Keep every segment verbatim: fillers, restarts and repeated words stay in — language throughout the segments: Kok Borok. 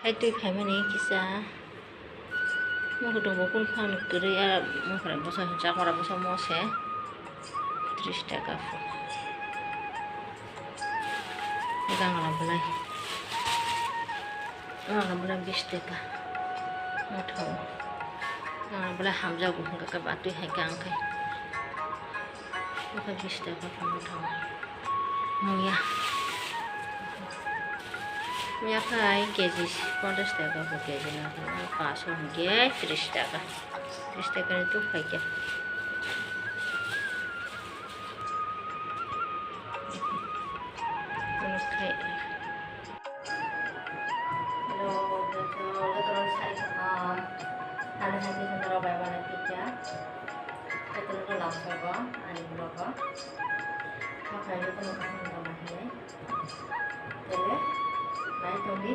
Hai twi phaimani kisa. Mokhe tongo kunu phano kwrwi, ah, mokhe bosa, chakmara bosa mose tris taka pho. Gangla belai, gangla belai bis taka. Mothao gangla belai hamjago hwnkhe, khe ba twi hai khe ang khe. Mokhe bis taka pho mothao. Muya. Muya khai keji ponchash taka bo keji na khai, paso hwnkhe tris taka. Tris taka ni tuk khai khe. Hello, joto, joto rok sai kaham. Thani hai khe norok bai bai khe. Joto no lamsogo ani vlog o. Haphai joto no kaham tongma hinwi. Tele, nai tongdi.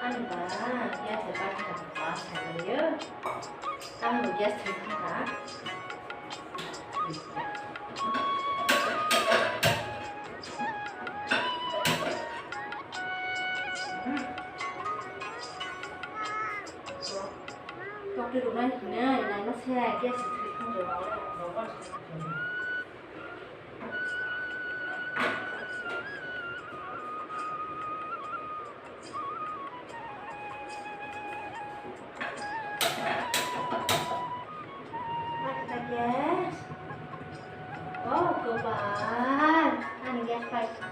Ani ba, gas ni paithago ba saimanwi. Tamo gas thwi thangkha. Tokti rwnai hinwi naima se gas thwi thangkha. Oh, kopal. Ani gas pipe.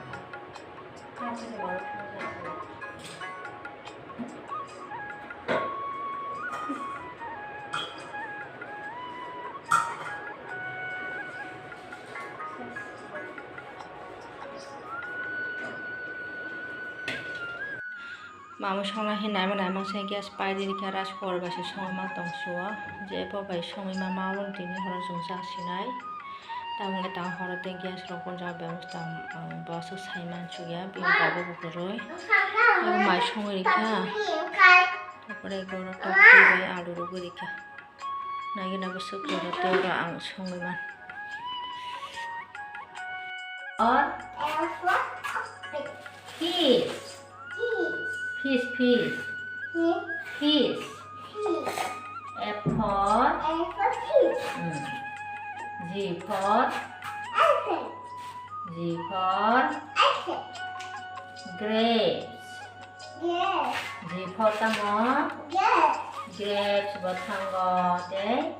Mamwi songna hinwi naima naima se gas pai di rikha, rice cooker bai se songwi ma tong suo. Je bo bai songwi ma ma abo tini horo chwng chak sinai. Tabuk wngkha tang horo tei gas rok bunjak bebosta, um, bo aswk sai man suk ya, bini tabuk kwrwi. Abo mai songwi rikha. Tapore eko oro tok twi bai alu rwgwi rikha. Naiwi naiwi swk rwgwi tei oro ang songwi man. Or fish. Fish, fish. Fish. F for, mm, G for, G for grapes. G for tamo? Grapes bwthango tei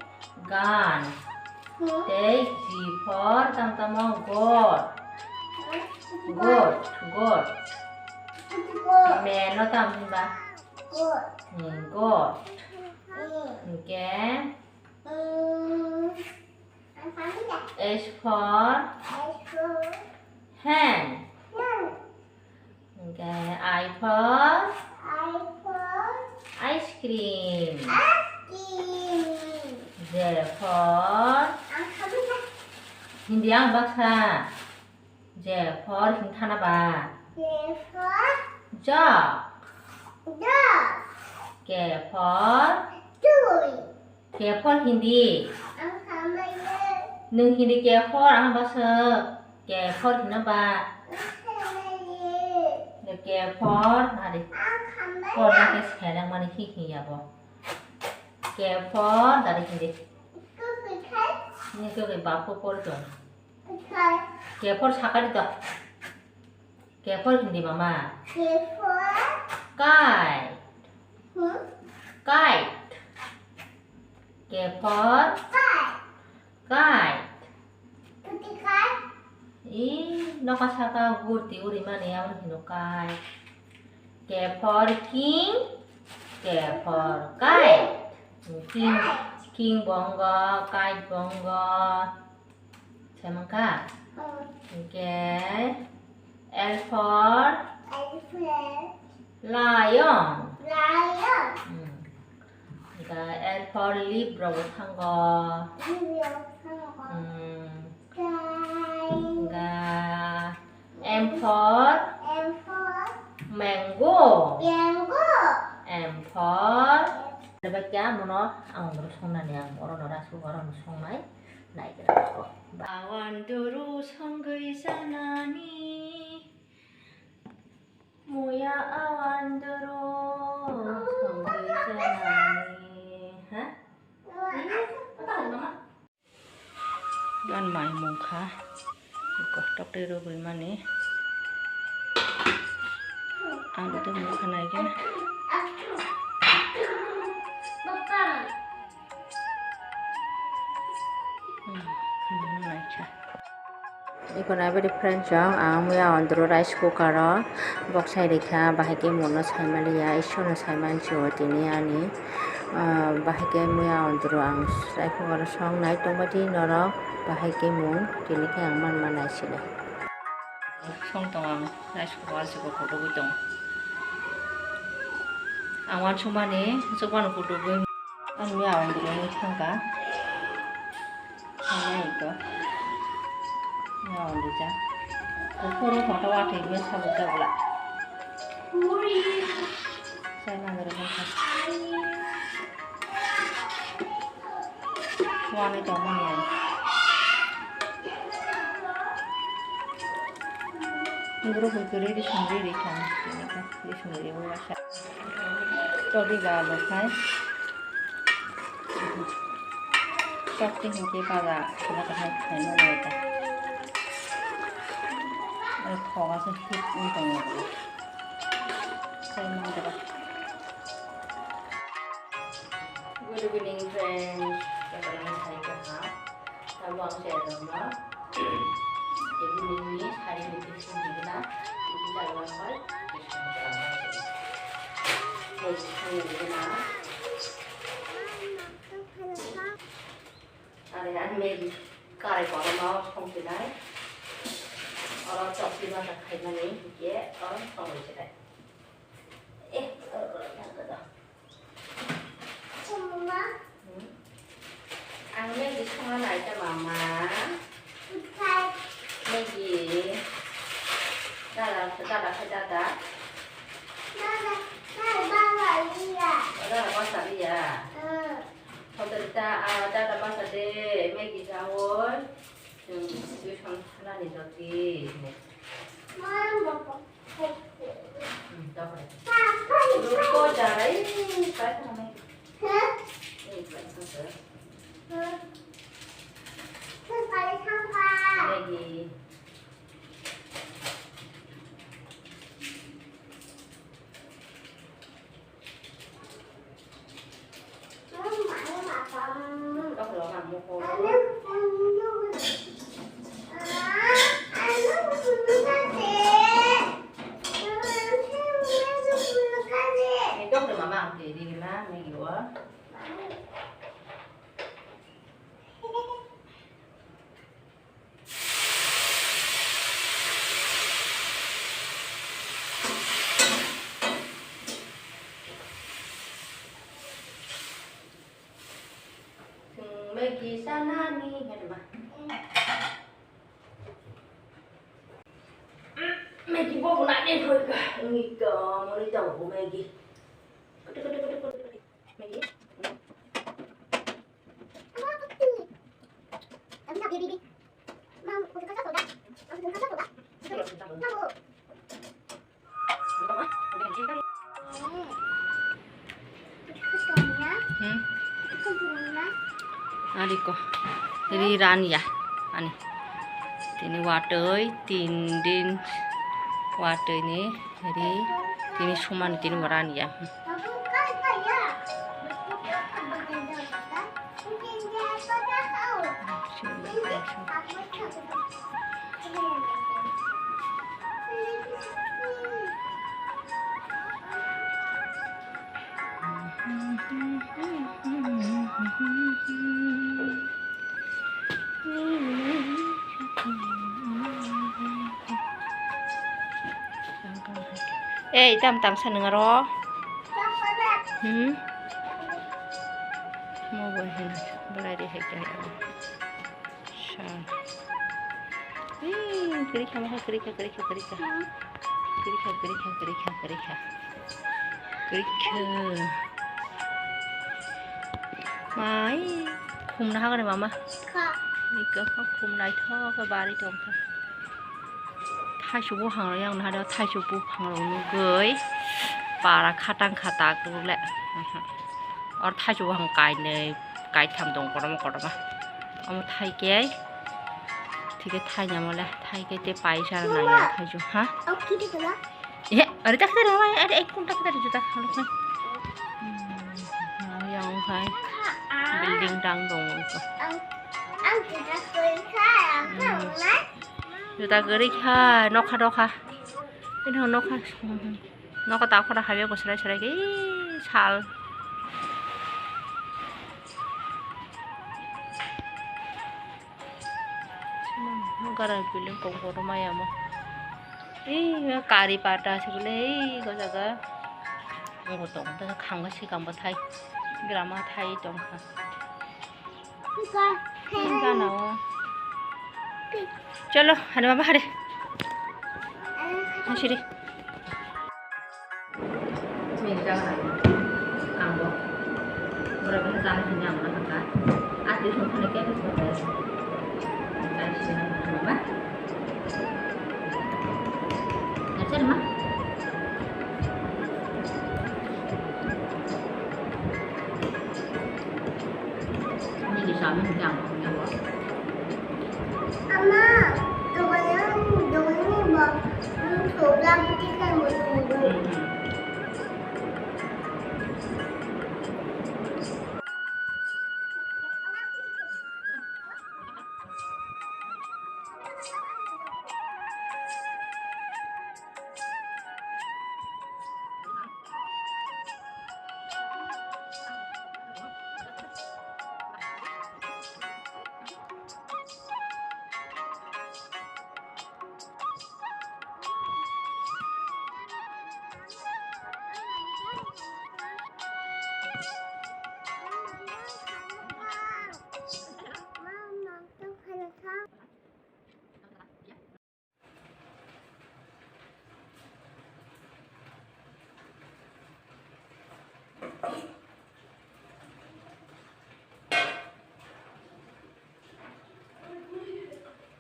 gun. Tei G for tamo tamo? Goat. Goat, goat. Man no tamo hinba? Hmm, goat. Hwnkhe H for hen. Hwnkhe I for? I for? Ice cream. Ice cream. J for? Ang khamina. Hindi ang baksa. J for hingthana ba? J for? Jug. Jug. K for? Toy. K for hindi. Ang khamaya. Nwng hindi K for, ang ba sw. K for hino ba. Ang khamaya. K for, hari. Ang khamaya. For na ke seleng mani hi hi ya bo. K for, dari hindi. Ito pikhai. Ini to ke bapu por to. Pikhai. K for sakari to. K for hindi mama. K for? Kite. Hmm? Kite. K for? Kite. Kite. Kuti kite? Ih, noka saka gurti uri mani amo hino kite. K for king, K for kite. King, king bongo, kite bongo. Semangka? Hmm. Hingke L for? L for? Lion. Lion. Hmm. Hingke L for leaf rok bo thango. Leaf rok thango. Hmm. Ka- M for M for mango. Mango. M for. Ada kya mono ang oro songnani ang oro no rice cooker oro songnai. Nai kira ko. Awan duru songwi sanani. Muya awan duru songwi sanani. Ha? Gan mai mungkha. Kotok tei rwgwi mani. Ang tei mungkha nai khe. Hmm, hmm, naikha. Iko nai badi friends rok, ang muya ondro rice cooker o bok sai rikha, bahai khe mungno saimaliya, isono saimansi o tini ani, ah, bahai khe muya ondro ang rice cooker o song nai tongbaidi norok, bahai khe mung tini khe ang manma naisinai. Song tong ang rice cooker o se kotogwi tong. Ang wansukmani, chukmano kotogwi. Ang muya ondro wngwi thangkha. Ano ito. Ano dija. Kuphuru photo watwi mesa bujak bwla. Sai nang rw masa. Wani tongmani ang. Guru hoi kuri di sungri di thang. Di sungri bo wasa. Tobi ga lo khai. Chokti hingke baga khana kahai khaima nai ta. Aro thoga se hit wng tongo. Sai man dara. Good evening, friends. Kaisa nang sai kaha. Tamo ang se dong no. Evening ni sari ni tiffin ni gina. Ini jago apa? Tiffin ni gina. Are ang Maggi karai kotorma o songphinai. Oro chokti bata khaimani hinkhe oro songwi sinai. Eh, oro, oro, oro, oro. Hmm. Ang Maggi songna nai ta mama. Maggi. Dada, dada, dada. Dada, dada, dada, iya. Dada, dada, iya. Hmm. Hotel ta, ah, dada basa de, Maggi jawoi. Chwng tuition thanani joti. Hmm, dapre. Ruko jarai, kai thang Maggi. Ei, kai thang sir. Maggi. Chwng Maggi chanani hinma. Maggi bo bo nai nai thoi ka. Ngi ka moni ta bo Maggi. Kati kati kati kati kati. Maggi. Hmm. Ariko. Ri ran ya. Ani. Tini watoi, tin din watoi ni ri. Tini suman tini waran ya. Ei, tam tam sa nung aro. Hmm? Mo bo hin, belai de hai kai aro. Sa. Ih, kwrwi kha, mokha kwrwi kha, kwrwi kha, kwrwi kha. Kwrwi kha, kwrwi kha, kwrwi kha, kwrwi kha. Kwrwi kha. Mai, khumna hagra mama. Kha. Iko kha khum naithok khe barwi tongkha. Thaichuk buphang rok yang naha thaichuk buphang rok nugwi para khatang kha tak le. Or thaichuk buphang kainwi kaitham tongo kotorma kotorma. Omo thai khe, thike thai nyamo le, thai khe te paisa nang ya thaichuk ha. Ang kiri kala. Ye, are tak tadi mama, are ek pun tak tadi juta kalau kan. Hmm, yang hai building dang dong ko. Ang, ang juta koi kha, ang kha. Juta gari kha, nokha nokha. Ini nokha. Nokha ta khora habe ko serai serai ke sal. Gara building kok kotorma yamo. Ei, kari pata se bole, ei, go jaga. Ang go tong, ta kham ga sikam bo thai. Grama thai tong kha. Gana o. Chalo, hade baba, hade. Hasiri. Mil jaga hai. Ang bo. Bora bini jaga hai ang na kha. Ati song khane kya kya song kha. Ang kai sini ang ba. Acha ma. Nini sami hingke ang thangya bo. Ama, dogan, dogan ni bo, ang program tikan bo tunggu.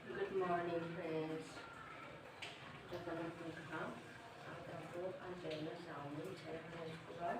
Good morning, friends. Jotono phone kaham. Ang tabuk ang channel Xiaomi channel school o.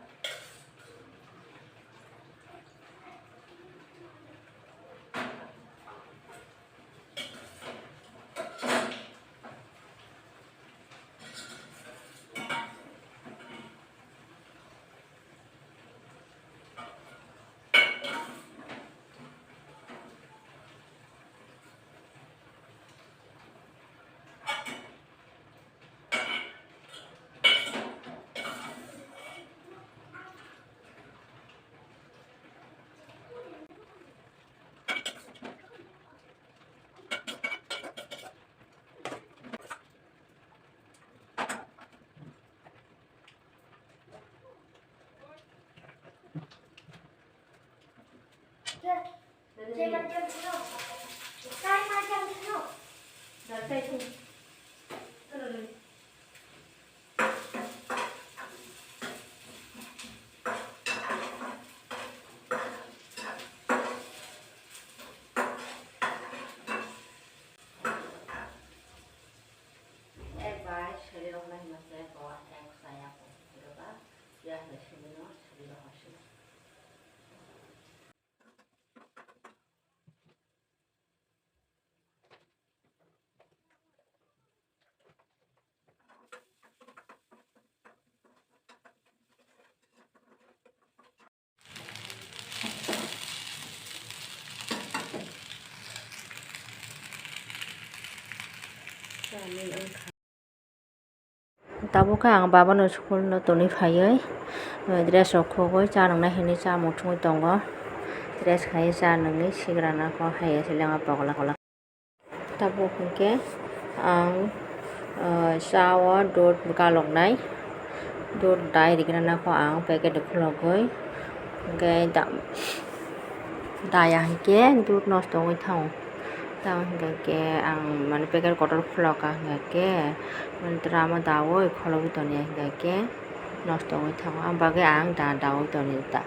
Ek bai seri rok nai ma se bo ek saya ko. Reba ya le seri no seri rok seri. Tabuk khe ang baba no school no tonwi phaiwi, eh, dress rok khogwi cha nwngnai hinwi chamung chugwi tongo. Dress khaiwi cha nungwi sigra nangkho, haiya se lengma pogla kola. Tabuk hinkhe ang, eh, cha o dudh kaloknai, dudh dai rwgwna nangkho ang packet khulogwi, hinkhe da-, daya hinkhe dudh nosto wngwi thango. Tamo hwnkha khe ang mane packet kotor khulokha hwnkha khe, mane drama daui kholobwi tongya hwnkha khe nosto wngwi thango, ang bagwi ang da daui tongwi ta.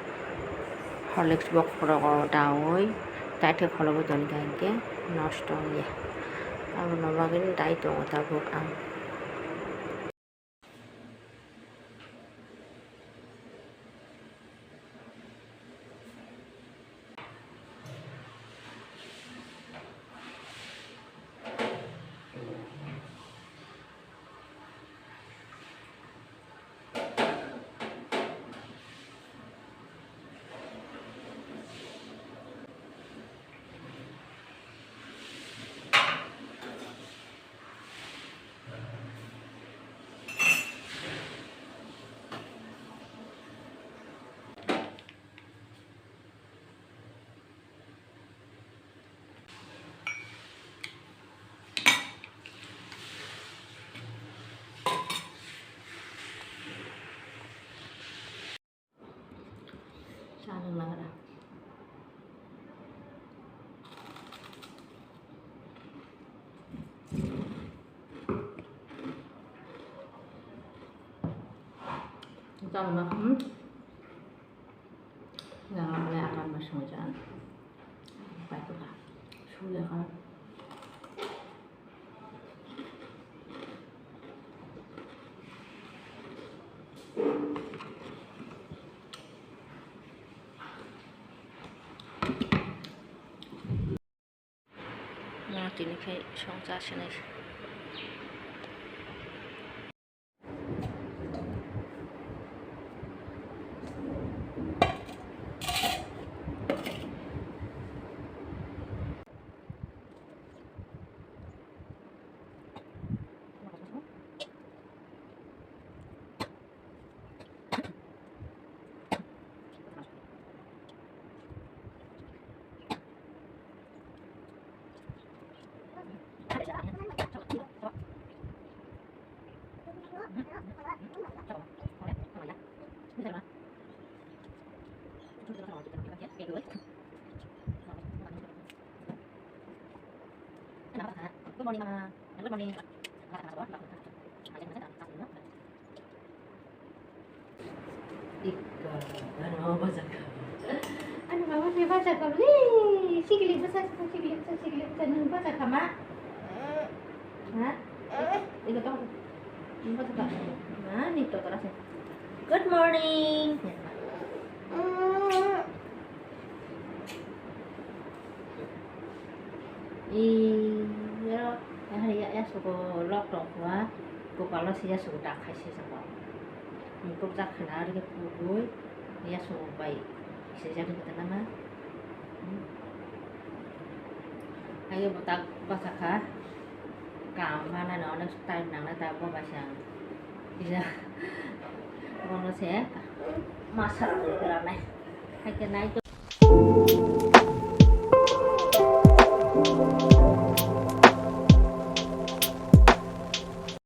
Horlicks box rok daui tai thai kholobwi tongkha hwnkhe nosto wngya, aboni bagwi dai tongo tabuk ang. Cha nang lagra. Cha nang lagra. Hmm. Yang apa ya akan masuk aja. Apa itu kak? Sudah kan? Tini khe song cha sinai. Good morning, mama. Good morning. Ika, ano baca ka? Ano mama ni baca ka? Wih, sigili baca, sigili baca, sigili baca, nung baca ka, ma? Ha? Ika tong. Nung baca ka? Ma, ni to terasa. Good morning. Iya, ya, ya, suko lok tong kua, buka lo siya suko dak khai si sako. Untuk jak khana ari ke pugui, ya suko bai, sejak ni kata nama. Ayo butak basakha, kam mana no, onek time nang na tak bo basang. Iya, bono se, masa rok rame. Hai ke nai to.